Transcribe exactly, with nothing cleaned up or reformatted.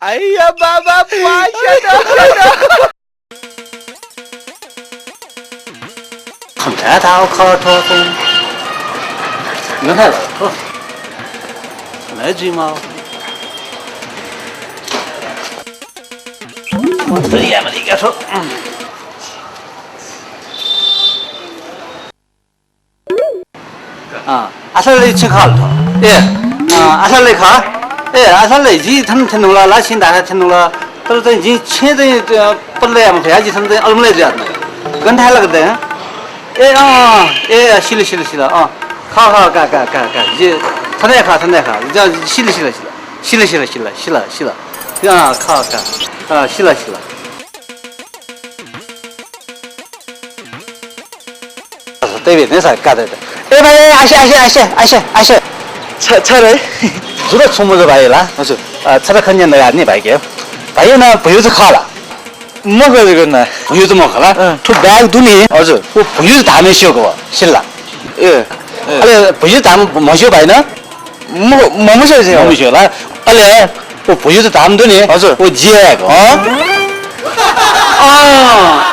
哎呀，爸爸，不要吓到，吓到。 खन्थाय् धाःगु खः थ्व तुं। गन धाःगु खः थ्व। नं जुइमाः। मन्त याये मालीका थ्व। अँ, आशालाइ छि खः ला थ्व? ए, अँ, आशालाइ खः। ए, आशालाइ, जि थन थ्यंधुंकल ला, छिं धाःथाय् थ्यंधुंकल ला, तर चाहिँ जिं छेँ चाहिँ, अ, पल्ला याये मफया, जि थन चाहिँ अलमलय् जुयाच्वना। गन धाये ला का दया, हँ? ए, अँ, अँ, ए, सिल, सिल, सिल, अँ। खः, खः, का, का, का, का। जि थन हे खः, थन हे खः। ज-, सिल, सिल, सिल। सिल, सिल, सिल, सिल, सिल। अँ, खः, खः। अँ, सिल, सिल। तय् बे ने सा का दे। ए भाइ, आसे, आसे, आसे, आसे, आसे। छ, छ रे। जुर छुं मजू भाइ ला? हजुर। अ, छता खँ न्यने धकाः नि भाइके। भाइ नं भुइँयुजु खः ला? मखु, हजुर, गन। भुइँयुजु मखु ला? अँ। थ्व bag दु नि। हजुर। व भुइँयुजु धाःम्ह स्यू का, सिल ला? ए, ए। अले भुइँयुजु धाःम्ह म्हस्यू भाइ नं? म-, ममस्यू, हजुर। ममस्यू ला? अले व भुइँयुजु धाःम्ह दु नि। हजुर। व जि हे का। हँ? अँ।